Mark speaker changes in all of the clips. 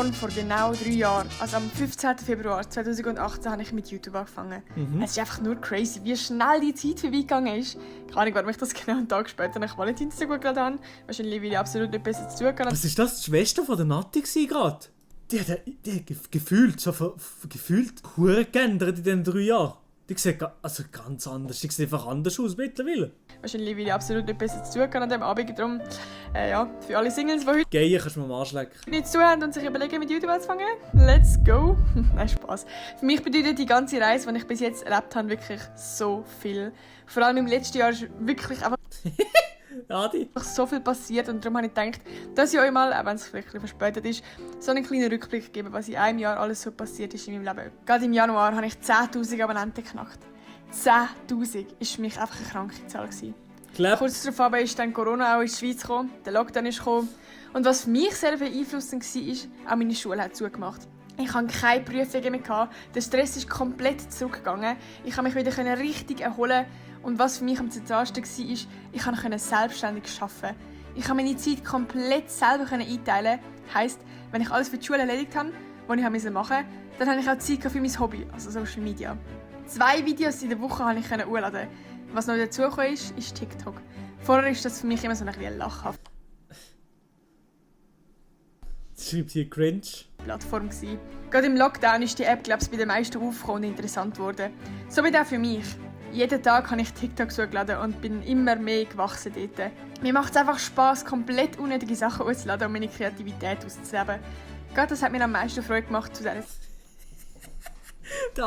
Speaker 1: Und vor genau 3 Jahren, also am 15. Februar 2018, habe ich mit YouTube angefangen. Es ist einfach nur crazy, wie schnell die Zeit vorbeigegangen ist. Keine Ahnung, warum ich das genau einen Tag später nach Valentinstag geladen habe. Wahrscheinlich, weil ich absolut nicht besser zu tun hatte.
Speaker 2: Was ist das? Die Schwester von der Nati gerade? Die hat gefühlt hure geändert in diesen 3 Jahren. Die sieht also ganz anders. Die sieht einfach anders aus mittlerweile.
Speaker 1: Wahrscheinlich, weil ich absolut nicht besser zu tun hatte an diesem Abend. Darum, ja, für alle Singles, die heute
Speaker 2: Gehen kannst du mir am Arsch lecken.
Speaker 1: nicht zu haben und sich überlegen, mit YouTube anzufangen, let's go. Nein, Spaß. Für mich bedeutet die ganze Reise, die ich bis jetzt erlebt habe, wirklich so viel. Vor allem im letzten Jahr ist wirklich einfach
Speaker 2: Adi.
Speaker 1: so viel passiert und darum habe ich gedacht, dass ich euch mal, auch wenn es vielleicht ein bisschen verspätet ist, so einen kleinen Rückblick gebe, was in einem Jahr alles so passiert ist in meinem Leben. Gerade im Januar habe ich 10'000 Abonnenten geknackt. 10'000 war für mich einfach eine kranke Zahl.
Speaker 2: Clap.
Speaker 1: Kurz darauf ist dann Corona auch in die Schweiz gekommen, der Lockdown ist gekommen. Und was für mich sehr beeinflussend war, auch meine Schule hat zugemacht. Ich hatte keine Prüfungen mehr, der Stress ist komplett zurückgegangen. Ich konnte mich wieder richtig erholen. Und was für mich am zentralsten war, ich konnte selbstständig arbeiten. Ich konnte meine Zeit komplett selber einteilen. Heisst, wenn ich alles für die Schule erledigt habe, was ich machen musste, dann hatte ich auch Zeit für mein Hobby, also Social Media. 2 Videos in der Woche konnte ich hochladen. Was noch dazugekommen ist TikTok. Vorher war das für mich immer so ein bisschen lachhaft.
Speaker 2: Schreibt hier cringe.
Speaker 1: Plattform gewesen. Gerade im Lockdown ist die App, glaube ich, bei den meisten aufgekommen und interessant geworden. So wie auch für mich. Jeden Tag habe ich TikTok hochgeladen und bin immer mehr gewachsen dort. Mir macht es einfach Spass, komplett unnötige Sachen auszuladen und meine Kreativität auszuleben. Gerade das hat mir am meisten Freude gemacht zu dieser
Speaker 2: Der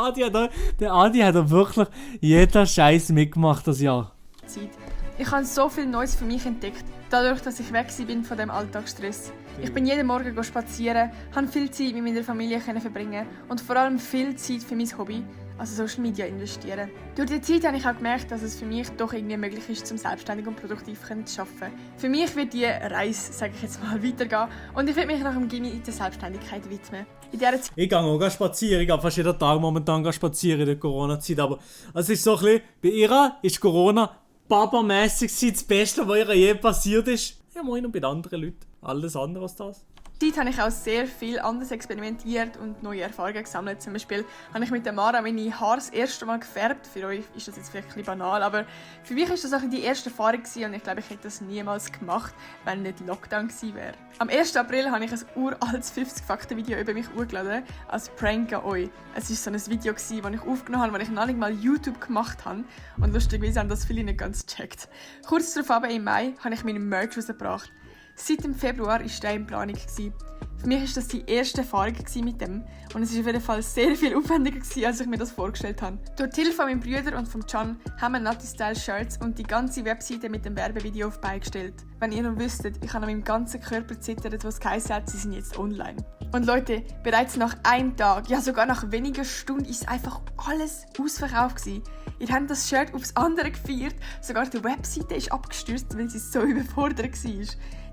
Speaker 2: Adi hat da wirklich jeden Scheiß mitgemacht das Jahr.
Speaker 1: Zeit. Ich habe so viel Neues für mich entdeckt, dadurch, dass ich weg bin von dem Alltagsstress. Ich bin jeden Morgen spazieren, konnte viel Zeit mit meiner Familie verbringen und vor allem viel Zeit für mein Hobby, also Social Media, investieren. Durch die Zeit habe ich auch gemerkt, dass es für mich doch irgendwie möglich ist, zum selbstständig und produktiv zu arbeiten. Für mich wird die Reise, sage ich jetzt mal, weitergehen und ich werde mich nach dem Gymi der Selbstständigkeit widmen. In dieser Zeit
Speaker 2: Ich gehe auch spazieren, ich gehe fast jeden Tag momentan spazieren in der Corona-Zeit, aber es ist so ein bisschen, bei ihr ist Corona babamässig das Beste, was ihr je passiert ist. Ja, moin und bei anderen Leuten. Alles andere als das.
Speaker 1: Zeit habe ich auch sehr viel anders experimentiert und neue Erfahrungen gesammelt. Zum Beispiel habe ich mit der Mara meine Haare das erste Mal gefärbt. Für euch ist das jetzt vielleicht ein bisschen banal, aber für mich war das auch die erste Erfahrung und ich glaube, ich hätte das niemals gemacht, wenn nicht Lockdown gewesen wäre. Am 1. April habe ich ein uraltes 50-Fakten-Video über mich hochgeladen, als Prank an euch. Es war so ein Video, das ich aufgenommen habe, das ich noch nicht mal YouTube gemacht habe. Und lustigerweise haben das viele nicht ganz gecheckt. Kurz darauf, aber im Mai, habe ich meinen Merch rausgebracht. Seit dem Februar war der in Planung. Für mich war das die erste Erfahrung mit dem und es war auf jeden Fall sehr viel aufwendiger, als ich mir das vorgestellt habe. Durch die Hilfe von meinem Bruder und von Can haben wir Nati Style Shirts und die ganze Webseite mit dem Werbevideo auf beigestellt. Wenn ihr noch wüsstet, ich habe an meinem ganzen Körper zittert, was geheißen hat, sie sind jetzt online. Und Leute, bereits nach einem Tag, ja sogar nach wenigen Stunden, ist einfach alles ausverkauft gewesen. Ihr habt das Shirt aufs andere gefeiert, sogar die Webseite ist abgestürzt, weil sie so überfordert war.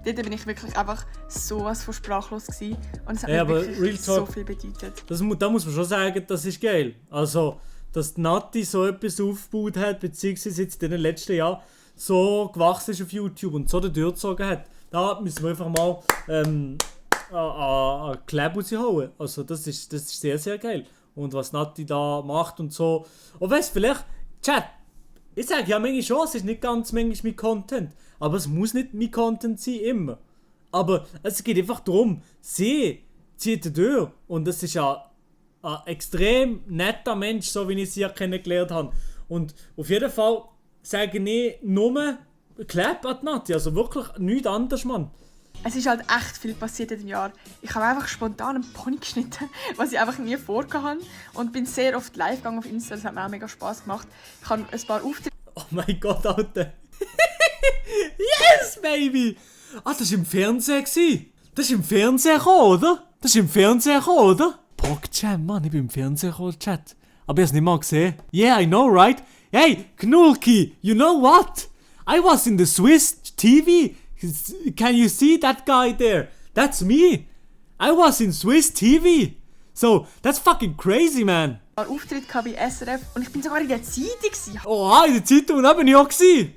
Speaker 1: Dort bin ich wirklich einfach sowas von sprachlos gewesen. Und es hat mir wirklich so viel bedeutet.
Speaker 2: Da muss man schon sagen, das ist geil. Also, dass die Nati so etwas aufgebaut hat, beziehungsweise jetzt in den letzten Jahren so gewachsen ist auf YouTube und so durchgezogen hat. Da müssen wir einfach mal an Clap rausholen. Also, das ist sehr, sehr geil. Und was Nati da macht und so. Und weißt du, vielleicht, Chat, ich sage ja manchmal schon, es ist nicht ganz manchmal mein Content. Aber es muss nicht mein Content sein, immer. Aber es geht einfach darum, sie zieht durch. Und es ist ein extrem netter Mensch, so wie ich sie kennengelernt habe. Und auf jeden Fall sage ich nur Clap an die Nati. Also wirklich nichts anderes, Mann.
Speaker 1: Es ist halt echt viel passiert in diesem Jahr. Ich habe einfach spontan einen Pony geschnitten, was ich einfach nie vorgehabt habe. Und bin sehr oft live gegangen auf Insta, das hat mir auch mega Spass gemacht. Ich habe ein paar Auftritte.
Speaker 2: Oh mein Gott, Alter. Yes, baby! Ah, das war im Fernsehen. Das ist im Fernsehen gekommen, oder? PogChamp, Mann, ich bin im Fernsehen gekommen, Chat. Aber ich habe es nicht mal gesehen. Yeah, I know, right? Hey, Knulki, you know what? I was in the Swiss TV. Can you see that guy there? That's me. I was in Swiss TV. So, that's fucking crazy, man.
Speaker 1: Ich hatte einen Auftritt bei SRF und ich bin sogar in der Zeitung.
Speaker 2: Oh, in der Zeitung, da bin ich auch gewesen.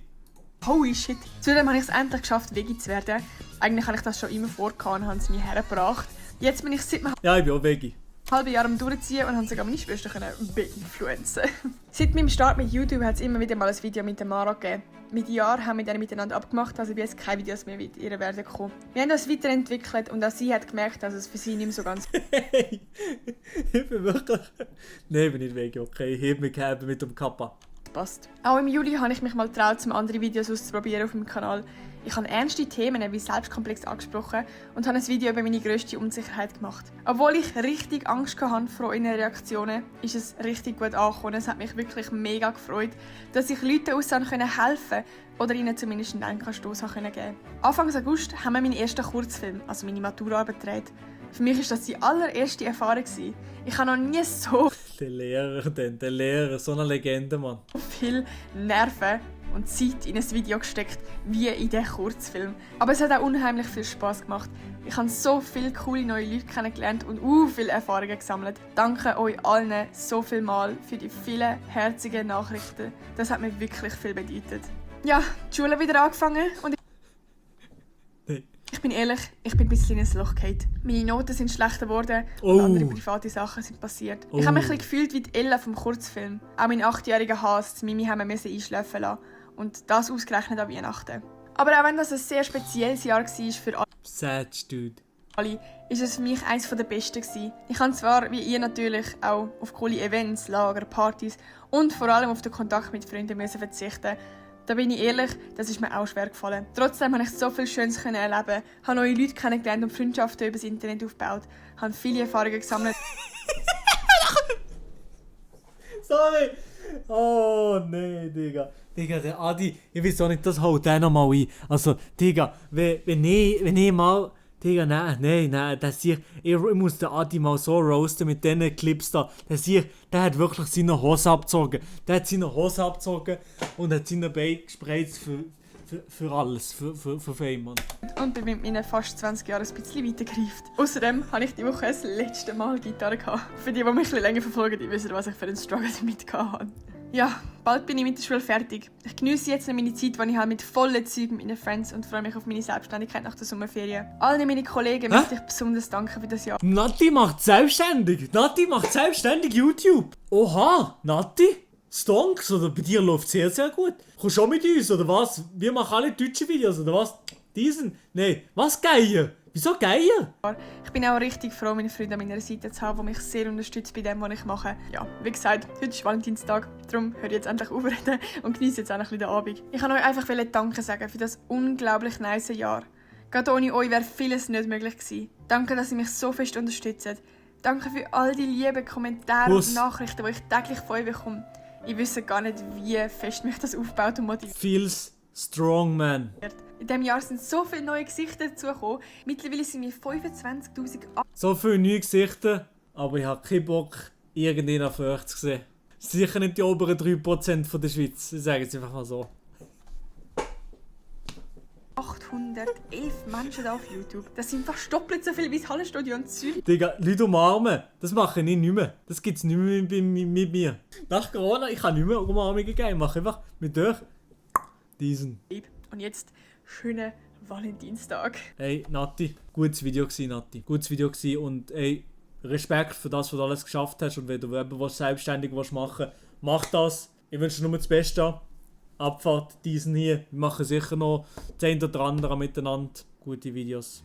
Speaker 1: Holy shit. Zudem habe ich es endlich geschafft, Veggie zu werden. Eigentlich habe ich das schon immer vorgehabt und habe es nie hergebracht. Jetzt bin ich seit einem
Speaker 2: Ja, ich bin auch Veggie.
Speaker 1: halben Jahr am Durchziehen und habe sogar meine Schwester beeinfluenzen. Seit meinem Start mit YouTube hat es immer wieder mal ein Video mit der Mara gegeben. Mit Jahren haben wir dann miteinander abgemacht, also bis jetzt keine Videos mehr mit ihr werden kommen. Wir haben das weiterentwickelt und auch sie hat gemerkt, dass es für sie nicht mehr so ganz
Speaker 2: Hey, ich bin wirklich... Nein, ich bin nicht Veggie, okay. Ich habe mich gehabt mit dem Kappa.
Speaker 1: passt. Auch im Juli habe ich mich mal getraut, andere Videos auszuprobieren auf meinem Kanal. Ich habe ernste Themen wie Selbstkomplex angesprochen und habe ein Video über meine grösste Unsicherheit gemacht. Obwohl ich richtig Angst hatte vor euren Reaktionen, ist es richtig gut angekommen. Es hat mich wirklich mega gefreut, dass ich Leuten aussehen helfen konnte oder ihnen zumindest einen Denkanstoss geben konnte. Anfang August haben wir meinen ersten Kurzfilm, also meine Maturaarbeit, gedreht. Für mich war das die allererste Erfahrung. Ich habe noch nie so
Speaker 2: Der Lehrer, so eine Legende, Mann.
Speaker 1: viel Nerven und Zeit in ein Video gesteckt, wie in diesen Kurzfilm. Aber es hat auch unheimlich viel Spass gemacht. Ich habe so viele coole neue Leute kennengelernt und viele Erfahrungen gesammelt. Danke euch allen so viel mal für die vielen herzigen Nachrichten. Das hat mir wirklich viel bedeutet. Ja, die Schule wieder angefangen und ich bin ehrlich, ich bin ein bisschen in ein Loch gefallen. Meine Noten sind schlechter geworden und andere private Sachen sind passiert. Ich habe mich ein bisschen gefühlt wie die Ella vom Kurzfilm. Auch mein 8-jähriger Hass, Mimi haben wir einschlafen lassen. Und das ausgerechnet an Weihnachten. Aber auch wenn das ein sehr spezielles Jahr war für
Speaker 2: Sad, dude.
Speaker 1: alle, ist es für mich eines der besten gewesen. Ich kann zwar, wie ihr natürlich, auch auf coole Events, Lager, Partys und vor allem auf den Kontakt mit Freunden müssen verzichten. Da bin ich ehrlich, das ist mir auch schwer gefallen. Trotzdem habe ich so viel Schönes erleben, habe neue Leute kennengelernt und Freundschaften über das Internet aufgebaut, habe viele Erfahrungen gesammelt.
Speaker 2: Sorry! Oh nein, Digga. Digga, der Adi, ich weiß auch nicht, das haut der noch mal ein. Also, Digga, wenn ich mal... Digga, nein, ich muss den Adi mal so roasten mit diesen Clips da. Der hat wirklich seine Hose abgezogen. Der hat seine Hose abgezogen und hat seine Beine gespreizt für alles, für Fame, Mann.
Speaker 1: Und bin mit meinen fast 20 Jahren ein bisschen weitergereift. Außerdem habe ich diese Woche das letzte Mal Gitarre gehabt. Für die mich ein bisschen länger verfolgen, die wissen, was ich für einen Struggle damit hatte. Ja, bald bin ich mit der Schule fertig. Ich geniesse jetzt noch meine Zeit, die ich mit vollen Zügen mit meinen Friends und freue mich auf meine Selbstständigkeit nach der Sommerferien. Allen meinen Kollegen möchte ich besonders danken für das Jahr.
Speaker 2: Nati macht selbstständig YouTube. Oha, Nati? Stonks, oder bei dir läuft sehr, sehr gut. Kommst du auch mit uns, oder was? Wir machen alle deutsche Videos, oder was? Diesen? Nee, was Geier? Wieso Geier?
Speaker 1: Ich bin auch richtig froh, meine Freunde an meiner Seite zu haben, die mich sehr unterstützen bei dem, was ich mache. Ja, wie gesagt, heute ist Valentinstag, darum höre ich jetzt endlich aufreden und genieße jetzt auch ein bisschen den Abend. Ich wollte euch einfach Danke sagen für das unglaublich nice Jahr. Gerade ohne euch wäre vieles nicht möglich gewesen. Danke, dass ihr mich so fest unterstützt. Danke für all die lieben Kommentare und Nachrichten, die ich täglich von euch bekomme. Ich wüsste gar nicht, wie fest mich das aufbaut und motiviert.
Speaker 2: Feels strong, man.
Speaker 1: In diesem Jahr sind so viele neue Gesichter dazugekommen. Mittlerweile sind wir 25'000
Speaker 2: So viele neue Gesichter, aber ich habe keinen Bock, irgendjemanden von euch zu sehen. Sicher nicht die oberen 3% von der Schweiz, ich sage es einfach mal so.
Speaker 1: 811 Menschen da auf YouTube. Das sind fast doppelt so viele wie das Hallenstadion Zürich.
Speaker 2: Digga, Leute umarmen, das mache ich nicht mehr. Das gibt es nicht mehr mit mir. Nach Corona, ich kann nicht mehr Umarmungen geben, ich mache einfach mit euch diesen.
Speaker 1: Und jetzt schönen Valentinstag.
Speaker 2: Hey Nati, gutes Video gewesen, Nati. Gutes Video gewesen und ey, Respekt für das, was du alles geschafft hast und wenn du etwas selbstständig machen willst, mach das. Ich wünsche dir nur das Beste. Abfahrt diesen hier. Wir machen sicher noch 10 oder andere miteinander. Gute Videos.